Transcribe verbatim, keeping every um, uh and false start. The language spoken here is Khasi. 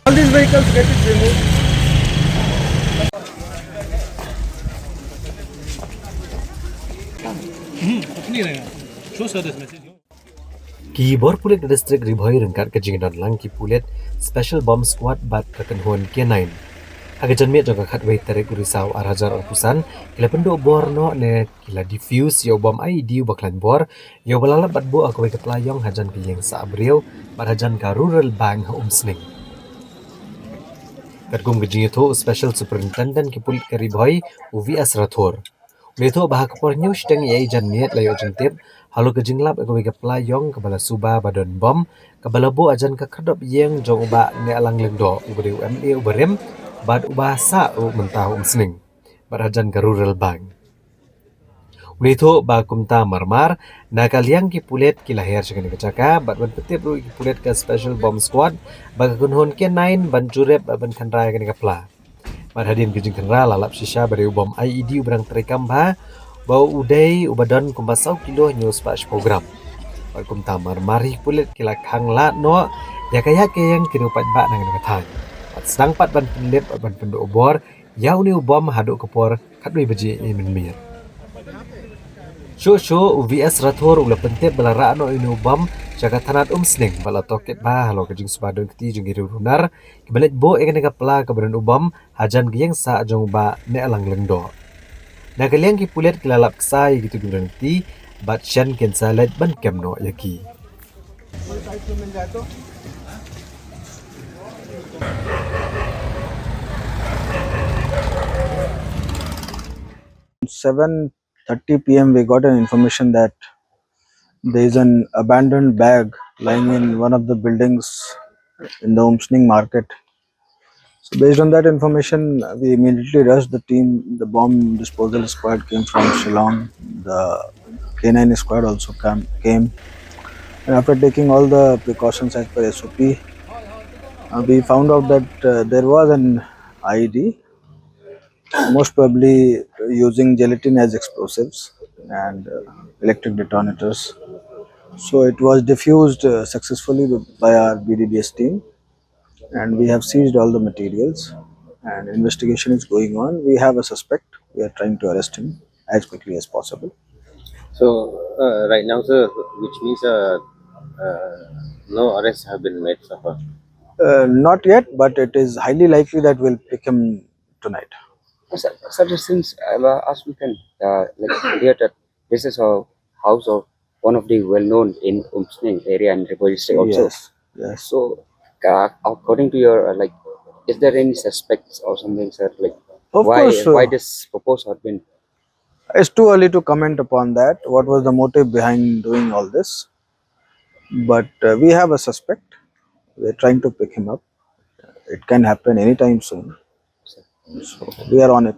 All these vehicles get it removed. Ki bor pulit ka distrik Ri Bhoi ryngkat ka jingdon lang ki pulit Special Bomb Squad bad ka kynhun K nine. Ha ka janmiet jong ka khatwei tarik u Risaw ar hajar arphew san ki la pynduh bor noh ne ki la defuse ïa u bom I E D uba khlaiñ bor ïa uba la lap bad buh ha kawei ka pla ïong hajan ka ïing sah briew bad hajan ka Rural Bank ha Umsning. Katkum ka jingïathuh u Special Superintendent ki pulit ka Ri Bhoi u V S Rathore. U la ïathuh ba ha ka por hynñiew shiteng ïa i janmiet la ïoh jingtip halor ka jinglap ïa kawei ka pla ïong kaba la suba ba don bom kaba la buh hajan ka khyrdop ïing jong u Bah Nehlang Lyngdoh uba dei u M L A uba rim bad uba sah ruh mynta ha Umsning bad hajan ka Rural Bank. U la ïathuh ba kumta marmar na ka liang ki pulit ki la her sha kane ka jaka bad ban pyntip ruh ïa ki pulit ka Special Bomb Squad ba ka kynhun K nine ban jurip bad ban khynra ïa kane ka pla. Bad hadien ka jingkhynra la lap shisha ba dei u bom I E D uba dang treikam bha ba u dei uba don kumba saw kilo hynñiew spah shiphew gram. Bad kumta marmar hi ki pulit ki la khang lad noh ïa ka ïaid ka ïeng ki riewpaidbah na kane ka thaiñ bad sdang pat ban pynlip bad ban pynduh bor ïa une u bom haduh ka por khatwei baje mynmiet. Shuh shuh u V S Rathore u la pyntip ba la rah noh ïa une u bom sha ka thanat Umsning bad la tohkit bha halor ka jingsuba don kti jong ki riewrunar kiba leit buh ïa kane ka pla kaba don u bom hajan ka ïing sah jong u Bah Nehlang Lyngdoh. Na ka liang ki pulit ki la lap ksai ïa kito kiba don kti bad shen kin sa leit ban kem noh ïa ki. Seven thirty P M we got an information that there is an abandoned bag lying in one of the buildings in the Umsning market. So based on that information, we immediately rushed the team. The bomb disposal squad came from Shillong. The K nine squad also came. came. And after taking all the precautions as per S O P, uh, we found out that uh, there was an I E D, most probably using gelatin as explosives and uh, electric detonators. So it was diffused uh, successfully by our B D B S team, and we have seized all the materials, and investigation is going on. We have a suspect. We are trying to arrest him as quickly as possible. So uh, right now, sir, which means uh, uh, no arrests have been made so far. Uh, not yet, but it is highly likely that we'll pick him tonight. Sir, sir, since uh, as we can uh, like hear that this is a house of one of the well-known in Umsning area and Ri Bhoi district also. Yes, yes. So, uh, according to your uh, like, is there any suspects or something, sir? Like, Of why course, uh, why this proposal has been? It's too early to comment upon that. What was the motive behind doing all this? But uh, we have a suspect. We're trying to pick him up. It can happen anytime soon. So we are on it.